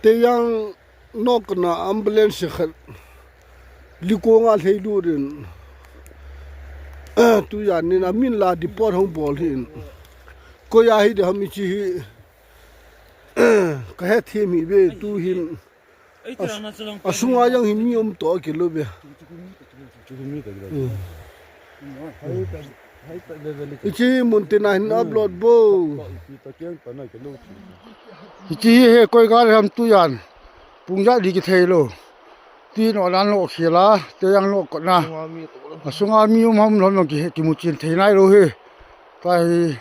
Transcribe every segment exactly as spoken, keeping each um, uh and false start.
Teyang nokna ambulance khat Likong a lheilut in, tujan in amin la depot hung bol hin. Koi a hi de ham ichi hi. Ka hethem hi ve tu hin. Asunga jong hi mi um to kilou ve. Ichi mun tina hin upload bo. Ichi hi koi gari ham tujan. Pung ja di kithei lou. Ti no dan lo khela, Teyang lo kona. Asunga mi um ham lom lo ki, kimuchin thei nai lou hi. Tahi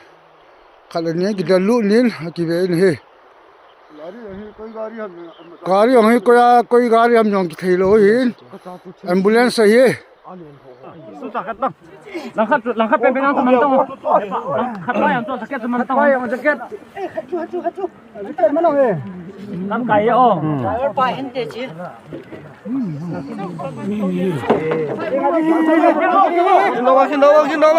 khat le ni kidel lut nin, kive in hi. Gari jong hi koi a, koi gari ham jong kithei lou hin. Ambulance ahi. Langkhat, langkhat pen pen ang tumang tong. Langkhat pa yang tu sakit tumang tong. Tam kai o. Driver pa hin te chi. Kin dong, kin dong, kin dong.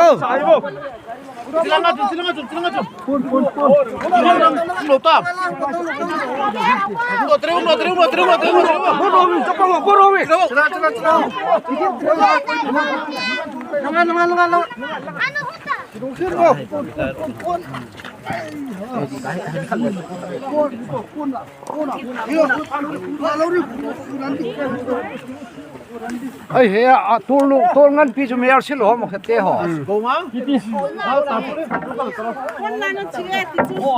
Ai he a, tol lu, tol ngan pi chu mer si lo mo khate ho. Go ma?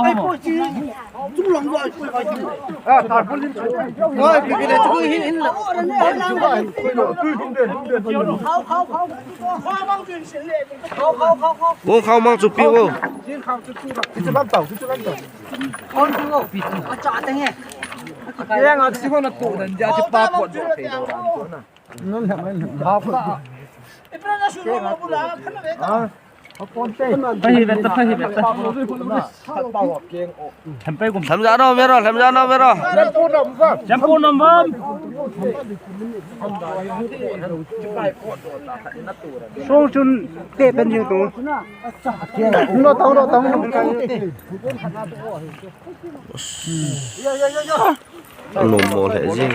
Ai po chi. Chung long lo ai po ai. A, tarpaulin chu. Oi, pi pi le chu hin hin la. Khau khau khau. Khau mang chu pi o. Khau chu chu. Chu chu lam tau, chu chu lam tau. Kon chu o pi chu. A cha teng e. Yang a si ho na tu dan ja ti pa po do te do ran chu na. Pahi veta, pahi veta. Lhem ja no mero, lhem ja no mero. Shampoo nom bam. Song chun te pen jing tu. No tau, no tau. Nom mo le jing.